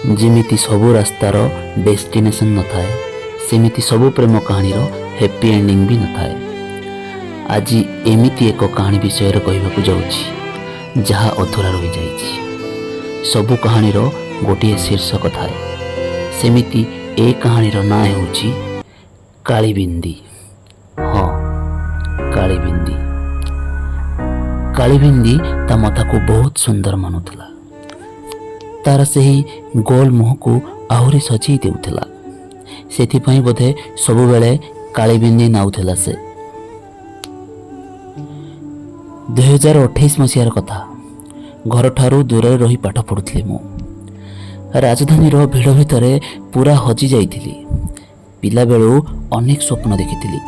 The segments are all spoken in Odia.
ଯେମିତି ସବୁ ରାସ୍ତାର ଡେଷ୍ଟିନେସନ୍ ନଥାଏ, ସେମିତି ସବୁ ପ୍ରେମ କାହାଣୀର ହ୍ୟାପି ଏଣ୍ଡିଂ ବି ନଥାଏ। ଆଜି ଏମିତି ଏକ କାହାଣୀ ବିଷୟରେ କହିବାକୁ ଯାଉଛି, ଯାହା ଅଧୁରା ରହିଯାଇଛି। ସବୁ କାହାଣୀର ଗୋଟିଏ ଶୀର୍ଷକ ଥାଏ। ସେମିତି ଏ କାହାଣୀର ନାଁ ହେଉଛି କାଳିବିନ୍ଦି। ହଁ, କାଳିବିନ୍ଦି। କାଳିବିନ୍ଦି ତା ମଥାକୁ ବହୁତ ସୁନ୍ଦର ମାନୁଥିଲା। ତାର ସେହି ଗୋଲ ମୁହଁକୁ ଆହୁରି ସଜେଇ ଦେଉଥିଲା। ସେଥିପାଇଁ ବୋଧେ ସବୁବେଳେ କାଳିବିନ୍ଦି ନାଉଥିଲା ସେ। 2028 ମସିହାର କଥା। ଘରଠାରୁ ଦୂରରେ ରହି ପାଠ ପଢ଼ୁଥିଲି ମୁଁ। ରାଜଧାନୀର ଭିଡ଼ ଭିତରେ ପୁରା ହଜି ଯାଇଥିଲି। ପିଲାବେଳୁ ଅନେକ ସ୍ୱପ୍ନ ଦେଖିଥିଲି।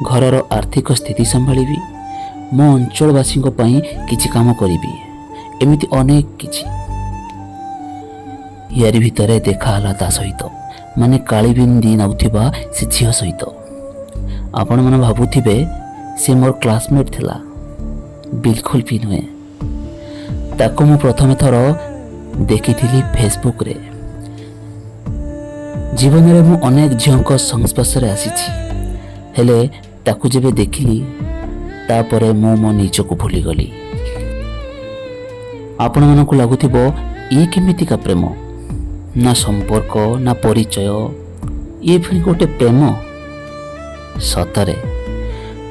ଘରର ଆର୍ଥିକ ସ୍ଥିତି ସମ୍ଭାଳିବି, ମୋ ଅଞ୍ଚଳବାସୀଙ୍କ ପାଇଁ କିଛି କାମ କରିବି, ଏମିତି ଅନେକ କିଛି। ୟାରି ଭିତରେ ଦେଖା ହେଲା ତା ସହିତ, ମାନେ କାଳିବିନ୍ଦି ନାଉଥିବା ସେ ଝିଅ ସହିତ। ଆପଣମାନେ ଭାବୁଥିବେ ସେ ମୋର କ୍ଲାସମେଟ୍ ଥିଲା। ବିଲକୁଲ ବି ନୁହେଁ। ତାକୁ ମୁଁ ପ୍ରଥମେ ଥର ଦେଖିଥିଲି ଫେସବୁକରେ। ଜୀବନରେ ମୁଁ ଅନେକ ଝିଅଙ୍କ ସଂସ୍ପର୍ଶରେ ଆସିଛି, ହେଲେ ତାକୁ ଯେବେ ଦେଖିଲି, ତାପରେ ମୁଁ ମୋ ନିଜକୁ ଭୁଲିଗଲି। ଆପଣମାନଙ୍କୁ ଲାଗୁଥିବ, ଇଏ କେମିତିକା ପ୍ରେମ? ନା ସମ୍ପର୍କ, ନା ପରିଚୟ, ଇଏ ପୁଣି ଗୋଟେ ପ୍ରେମ? ସତରେ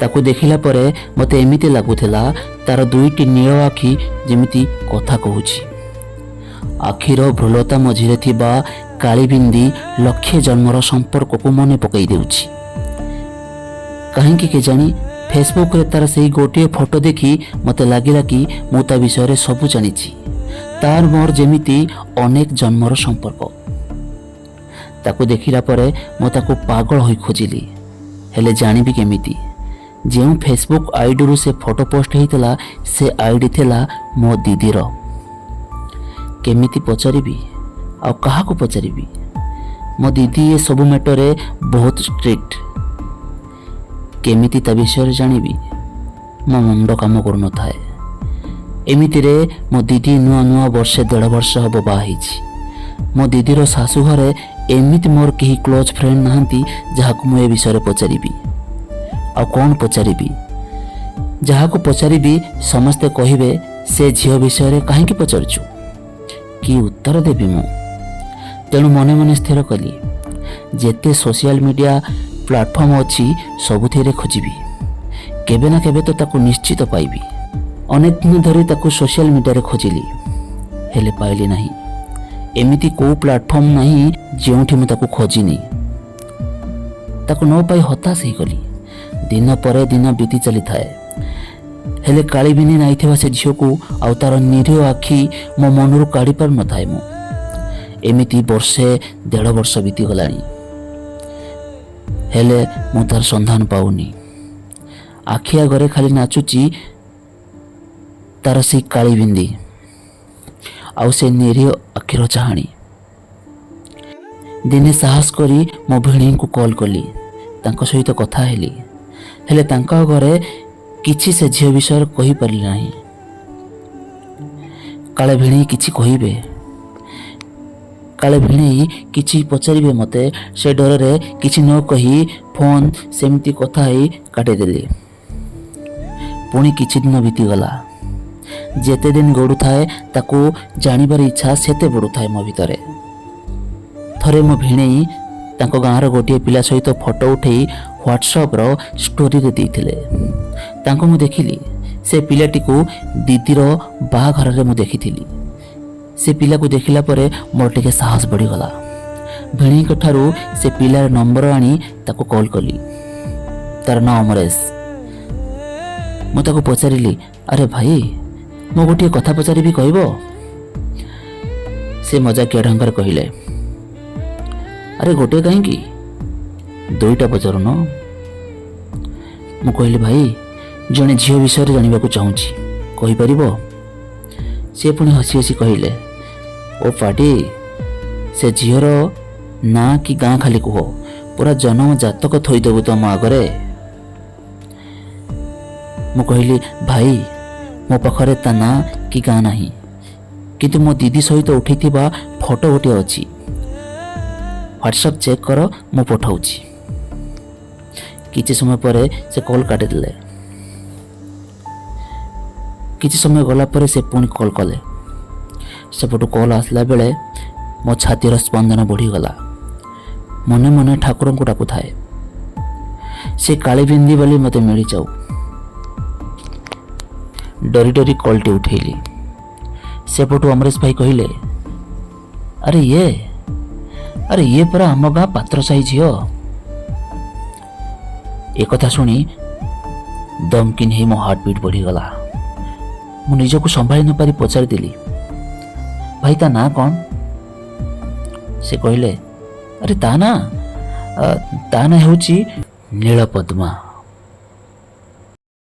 ତାକୁ ଦେଖିଲା ପରେ ମୋତେ ଏମିତି ଲାଗୁଥିଲା, ତାର ଦୁଇଟି ନୀଳ ଆଖି ଯେମିତି କଥା କହୁଛି। ଆଖିର ଭ୍ରୁଲତା ମଝିରେ ଥିବା କାଳିବିନ୍ଦି ଲକ୍ଷେ ଜନ୍ମର ସମ୍ପର୍କକୁ ମନେ ପକାଇ ଦେଉଛି। କାହିଁକି କେଜାଣି, ଫେସବୁକରେ ତାର ସେଇ ଗୋଟିଏ ଫଟୋ ଦେଖି ମୋତେ ଲାଗିଲା କି ମୁଁ ତା ବିଷୟରେ ସବୁ ଜାଣିଛି। ତାର ମୋର ଯେମିତି ଅନେକ ଜନ୍ମର ସମ୍ପର୍କ। ତାକୁ ଦେଖିଲା ପରେ ମୁଁ ତାକୁ ପାଗଳ ହୋଇ ଖୋଜିଲି। ହେଲେ ଜାଣିବି କେମିତି? ଯେଉଁ ଫେସବୁକ୍ ଆଇଡ଼ିରୁ ସେ ଫଟୋ ପୋଷ୍ଟ ହେଇଥିଲା, ସେ ଆଇଡ଼ି ଥିଲା ମୋ ଦିଦିର। କେମିତି ପଚାରିବି ଆଉ କାହାକୁ ପଚାରିବି? ମୋ ଦିଦି ଏ ସବୁ ମ୍ୟାଟରରେ ବହୁତ ଷ୍ଟ୍ରିକ୍ଟ। କେମିତି ତା ବିଷୟରେ ଜାଣିବି? ମୋ ମୁଣ୍ଡ କାମ କରୁନଥାଏ। ଏମିତିରେ ମୋ ଦିଦି ନୂଆ ନୂଆ ବର୍ଷେ ଦେଢ଼ ବର୍ଷ ହେବ ବାହା ହେଇଛି। ମୋ ଦିଦିର ଶାଶୁ ଘରେ ଏମିତି ମୋର କେହି କ୍ଲୋଜ୍ ଫ୍ରେଣ୍ଡ ନାହାନ୍ତି, ଯାହାକୁ ମୁଁ ଏ ବିଷୟରେ ପଚାରିବି। ଆଉ କ'ଣ ପଚାରିବି? ଯାହାକୁ ପଚାରିବି, ସମସ୍ତେ କହିବେ, ସେ ଝିଅ ବିଷୟରେ କାହିଁକି ପଚାରୁଛୁ? କି ଉତ୍ତର ଦେବି ମୁଁ? ତେଣୁ ମନେ ମନେ ସ୍ଥିର କଲି, ଯେତେ ସୋସିଆଲ ମିଡ଼ିଆ ପ୍ଲାଟଫର୍ମ ଅଛି, ସବୁଥିରେ ଖୋଜିବି। କେବେ ନା କେବେ ତ ତାକୁ ନିଶ୍ଚିତ ପାଇବି। ଅନେକ ଦିନ ଧରି ତାକୁ ସୋସିଆଲ ମିଡ଼ିଆରେ ଖୋଜିଲି, ହେଲେ ପାଇଲି ନାହିଁ। ଏମିତି କେଉଁ ପ୍ଲାଟଫର୍ମ ନାହିଁ ଯେଉଁଠି ମୁଁ ତାକୁ ଖୋଜିନି। ତାକୁ ନ ପାଇ ହତାଶ ହେଇଗଲି। ଦିନ ପରେ ଦିନ ବିତି ଚାଲିଥାଏ, ହେଲେ କାଳିବିନ୍ଦି ନାଇଥିବା ସେ ଝିଅକୁ ଆଉ ତାର ନିରୀହ ଆଖି ମୋ ମନରୁ କାଢ଼ି ପାରୁନଥାଏ ମୁଁ। ଏମିତି ବର୍ଷେ ଦେଢ଼ ବର୍ଷ ବିତିଗଲାଣି, ହେଲେ ମୁଁ ତାର ସନ୍ଧାନ ପାଉନି। ଆଖି ଆଗରେ ଖାଲି ନାଚୁଛି ତାର ସେଇ କାଳିବିନ୍ଦି ଆଉ ସେ ନିରୀହ ଆଖିର ଚାହାଣୀ। ଦିନେ ସାହସ କରି ମୋ ଭିଣେଇଙ୍କୁ କଲ୍ କଲି। ତାଙ୍କ ସହିତ କଥା ହେଲି, ହେଲେ ତାଙ୍କ ଘରେ କିଛି ସେ ଝିଅ ବିଷୟରେ କହିପାରିଲି ନାହିଁ। କାଳେ ଭିଣେଇ କିଛି କହିବେ, କାଳେ ଭିଣେଇ କିଛି ପଚାରିବେ ମୋତେ, ସେ ଡରରେ କିଛି ନ କହି ଫୋନ୍ ସେମିତି କଥା ହେଇ କାଟିଦେଲି। ପୁଣି କିଛି ଦିନ ବିତିଗଲା। ଯେତେ ଦିନ ଗଡ଼ୁଥାଏ, ତାକୁ ଜାଣିବାର ଇଚ୍ଛା ସେତେ ବଢ଼ୁଥାଏ ମୋ ଭିତରେ। ଥରେ ମୋ ଭିଣେଇ ତାଙ୍କ ଗାଁର ଗୋଟିଏ ପିଲା ସହିତ ଫଟୋ ଉଠେଇ ହ୍ୱାଟ୍ସଆପ୍ର ଷ୍ଟୋରିରେ ଦେଇଥିଲେ। ତାଙ୍କୁ ମୁଁ ଦେଖିଲି। ସେ ପିଲାଟିକୁ ଦିଦିର ବାହାଘରରେ ମୁଁ ଦେଖିଥିଲି। ସେ ପିଲାକୁ ଦେଖିଲା ପରେ ମୋର ଟିକେ ସାହସ ବଢ଼ିଗଲା। ଭିଣେଇଙ୍କ ଠାରୁ ସେ ପିଲାର ନମ୍ବର ଆଣି ତାକୁ କଲ୍ କଲି। ତାର ନାଁ ଅମରେଶ। ମୁଁ ତାକୁ ପଚାରିଲି, ଆରେ ଭାଇ, ମୁଁ ଗୋଟିଏ କଥା ପଚାରିବି, କହିବ? ସେ ମଜାକିଆ ଢଙ୍ଗରେ କହିଲେ, ଆରେ ଗୋଟିଏ କାହିଁକି, ଦୁଇଟା ପଚାରୁନ। ମୁଁ କହିଲି, ଭାଇ, ଜଣେ ଝିଅ ବିଷୟରେ ଜାଣିବାକୁ ଚାହୁଁଛି, କହିପାରିବ? ସେ ପୁଣି ହସି ହସି କହିଲେ, ଓ ପାଟି, ସେ ଝିଅର ନାଁ କି ଗାଁ ଖାଲି କୁହ, ପୁରା ଜନ୍ମ ଜାତକ ଥୋଇଦେବୁ ତମ ଆଗରେ। ମୁଁ କହିଲି, ଭାଇ, ମୋ ପାଖରେ ତା ନାଁ କି ଗାଁ ନାହିଁ, କିନ୍ତୁ ମୋ ଦିଦି ସହିତ ଉଠେଇଥିବା ଫଟୋ ଗୋଟିଏ ଅଛି। ହ୍ୱାଟ୍ସଆପ୍ ଚେକ୍ କର, ମୁଁ ପଠାଉଛି। କିଛି ସମୟ ପରେ ସେ କଲ୍ କାଟିଦେଲେ। କିଛି ସମୟ ଗଲା ପରେ ସେ ପୁଣି କଲ୍ କଲେ। ସେପଟୁ କଲ୍ ଆସିଲା ବେଳେ ମୋ ଛାତିର ସ୍ପନ୍ଦନ ବଢ଼ିଗଲା। ମନେ ମନେ ଠାକୁରଙ୍କୁ ଡାକୁଥାଏ, ସେ କାଳିବିନ୍ଦି ବୋଲି ମୋତେ ମିଳିଯାଉ। ଡରି ଡରି କଲ୍ଟି ଉଠେଇଲି। ସେପଟୁ ଅମରେଶ ଭାଇ କହିଲେ, "ଆରେ ଇଏ, ଆରେ ଇଏ ପରା ଆମ ଗାଁ ପାତ୍ରସାହି ଝିଅ।" ଏକଥା ଶୁଣି ଦମକିନ୍ ହେଇ ମୋ ହାର୍ଟବିଟ୍ ବଢ଼ିଗଲା। ମୁଁ ନିଜକୁ ସମ୍ଭାଳି ନପାରି ପଚାରିଦେଲି, "ଭାଇ, ତା ନାଁ କ'ଣ?" ସେ କହିଲେ, "ଆରେ ତା ନାଁ, ତା ନାଁ ହେଉଛି ନୀଳପଦ୍ମା।"